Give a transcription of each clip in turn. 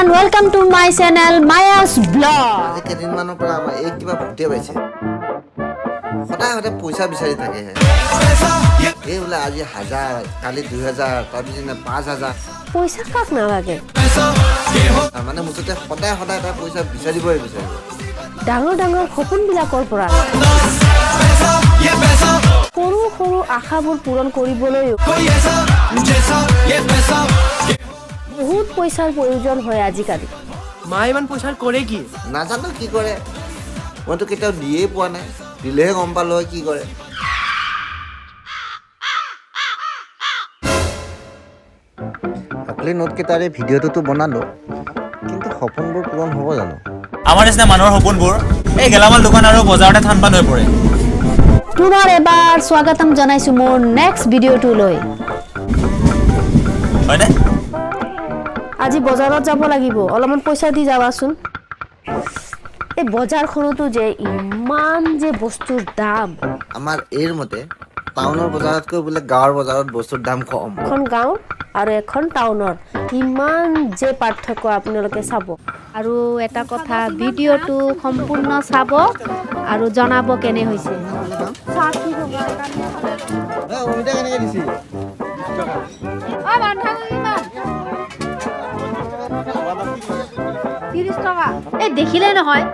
Welcome to my channel Maya's blog. আজি কেইদিনমানৰ পৰা আমাৰ এই কিবা ভূতে পাইছে, সদায় সদায় পইচা বিচাৰি থাকেহে। এই বোলে আজি 1000, কালি 2000, তাৰপিছদিনা 5000। পইচা কাক নালাগে? মানে মুঠতে সদায় সদায় এটা পইচা বিচাৰিবই বিচাৰিব। ডাঙৰ ডাঙৰ সপোনবিলাকৰ পৰা সৰু সৰু আশাবোৰ পূৰণ কৰিবলৈও বহুত পইচাৰ প্ৰয়োজন হয় আজিকালি। মা ইমান পইচাৰ কৰে কি? নাজানো কি কৰে, মইতো কেতিয়াও দিয়েই পোৱা নাই, দিলেহে গম পালো হয় কি কৰে। নকলি নোটকেইটাৰে ভিডিঅ'টোতো বনালোঁ, কিন্তু সপোনবোৰ পূৰণ হ'ব জানো? আমাৰ নিচিনা মানুহৰ সপোনবোৰ এই গেলামাল দোকান আৰু বজাৰতে থান বান হৈ পৰে। পুনৰ এবাৰ স্বাগতম জনাইছোঁ মোৰ নেক্সট ভিডিঅ'টোলৈ। হয়নে? আজি বজাৰত যাব লাগিব, অলপমান পইচা দি যাবাচোন। এই বজাৰখনতো যে ইমান যে বস্তুৰ দাম। আমাৰ এইৰ মতে টাউনৰ বজাৰতকৈ বোলে গাঁৱৰ বজাৰত বস্তুৰ দাম কম। এখন গাঁও আৰু এখন টাউনৰ কিমান যে পাৰ্থক্য আপোনালোকে চাব। আৰু এটা কথা, ভিডিঅ'টো সম্পূৰ্ণ চাব আৰু জনাব কেনে হৈছে। অমিতা কেনেকৈ দিছে? 30 টকা। এই দেখিলে নহয়,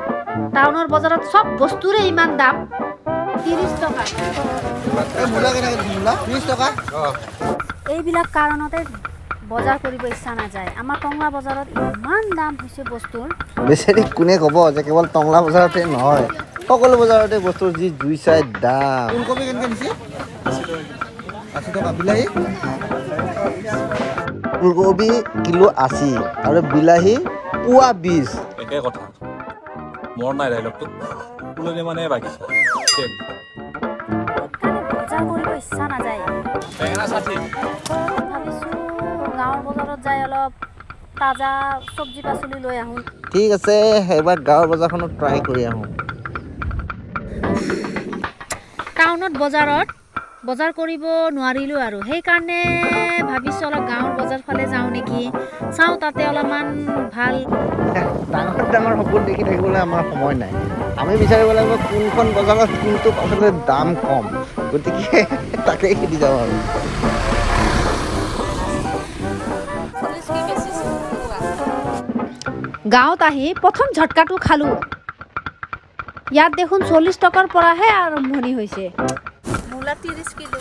টাউনৰ বজাৰত চব বস্তুৰে ইমান দাম। 30 টকা। মূলা কেনেকৈ দিছে? মূলা 30 টকা। এইবিলাক কাৰণতে বজাৰ কৰিব ইচ্ছা নাযায়। আমাৰ টংলা বজাৰত ইমান দাম হৈছে বস্তুৰ। বেচেৰি কোনে ক'ব যে কেৱল টংলা বজাৰতে নহয়, সকলো বজাৰতে বস্তুৰ যি জুই চাই দাম। ফুলকবি কেনেকৈ দিছে? 80 টকা। বিলাহী? ফুলকবি কিলো 80 আৰু বিলাহী পোৱা 20। একে কথা, মনত নাই ডাইলগটো। ফুলনি মানে বাগিচা। সেইকাৰণে বজাৰ কৰিব ইচ্ছা নাযায়। বেঙেনা 60। ভাবিছোঁ গাঁৱৰ বজাৰত যাই অলপ তাজা চব্জি পাচলি লৈ আহোঁ। ঠিক আছে, এবাৰ গাঁৱৰ বজাৰখনত ট্ৰাই কৰি আহোঁ। টাউনত বজাৰত বজাৰ কৰিব নোৱাৰিলোঁ আৰু সেইকাৰণে ভাবিছোঁ অলপ গাঁৱৰ বজাৰ ফালে যাওঁ নেকি, চাওঁ তাতে অলপমান ভাল। ডাঙৰ ডাঙৰ সপোন দেখি থাকিবলৈ আমাৰ সময় নাই। আমি বিচাৰিব লাগিব কোনখন বজাৰত কোনটো পাচলিৰ দাম কম, গতিকে তাকেই খেদি যাওঁ আৰু। গাঁৱত আহি প্ৰথম ঝটকাটো খালোঁ। ইয়াত দেখোন 40 টকাৰ পৰাহে আৰম্ভণি হৈছে। মূলা 30 কিলো।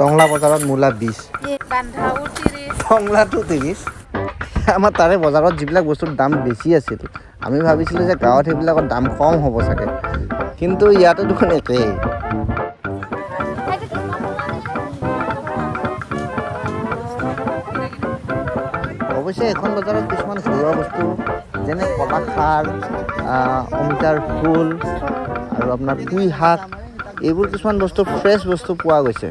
টংলা বজাৰত মূলা 20। বন্ধাও 30। টংলাটো 30। আমাৰ তাৰে বজাৰত যিবিলাক বস্তুৰ দাম বেছি আছিল, আমি ভাবিছিলোঁ যে গাঁৱত সেইবিলাকৰ দাম কম হ'ব চাগে, কিন্তু ইয়াতো দেখোন একেই। অৱশ্যে এখন বজাৰত কিছুমান ঘৰুৱা বস্তু যেনে কলাখাৰ, অমিতাৰ ফুল আৰু আপোনাৰ পুই শাক, এইবোৰ কিছুমান বস্তু ফ্ৰেছ বস্তু পোৱা গৈছে।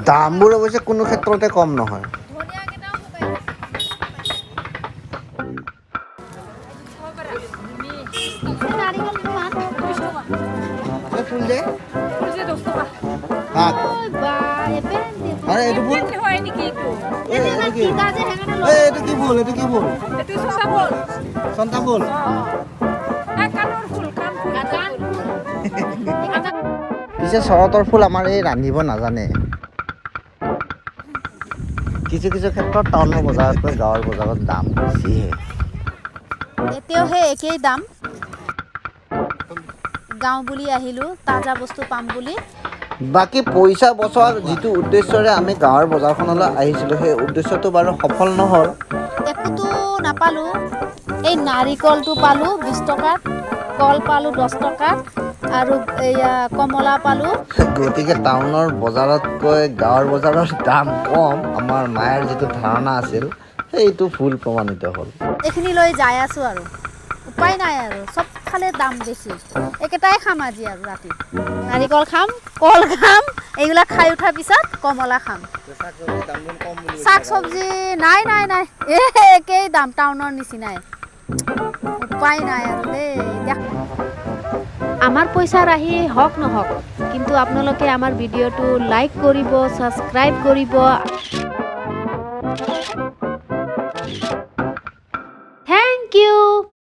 দামবোৰ অৱশ্যে কোনো ক্ষেত্ৰতে কম নহয়। ফুল যে শাক। আৰে এইটো ফুল, এই এইটো কি? এই এইটো কি ফুল? এইটো কি ফুল? চন্তা ফুল। পিছে চৰতৰ ফুল আমাৰ এই ৰান্ধিব নাজানে। কিছু কিছু ক্ষেত্ৰত টাউনৰ বজাৰতকৈ গাঁৱৰ বজাৰত দাম বেছিহে। এতিয়াও সেই একেই দাম। গাঁও বুলি আহিলোঁ তাজা বস্তু পাম বুলি। বাকী পইচা বচোৱাৰ যিটো উদ্দেশ্যৰে আমি গাঁৱৰ বজাৰখনলৈ আহিছিলোঁ, সেই উদ্দেশ্যটো বাৰু সফল নহ'ল। একোতো নাপালোঁ। এই নাৰিকলটো পালোঁ 20 টকাত, কল পালোঁ 10 টকাত আৰু এয়া কমলা পালোঁ। গতিকে টাউনৰ বজাৰতকৈ গাঁৱৰ বজাৰৰ দাম কম, আমাৰ মায়েৰ যিটো ধাৰণা আছিল সেইটো ভুল প্ৰমাণিত হ'ল। এইখিনি লৈ যাই আছোঁ আৰু উপায় নাই আৰু, চবফালে দাম বেছি। একেটাই খাম আজি আৰু ৰাতি, নাৰিকল খাম, কল খাম, এইবিলাক খাই উঠাৰ পিছত কমলা খাম। শাক চব্জি নাই নাই নাই, এই একেই দাম টাউনৰ নিচিনাই। উপায় নাই আৰু দেই। এতিয়া আমাৰ পইচা ৰাহি হওক নহওক, কিন্তু আপোনালোকে আমাৰ ভিডিঅ'টো লাইক কৰিব, ছাবস্ক্ৰাইব কৰিব।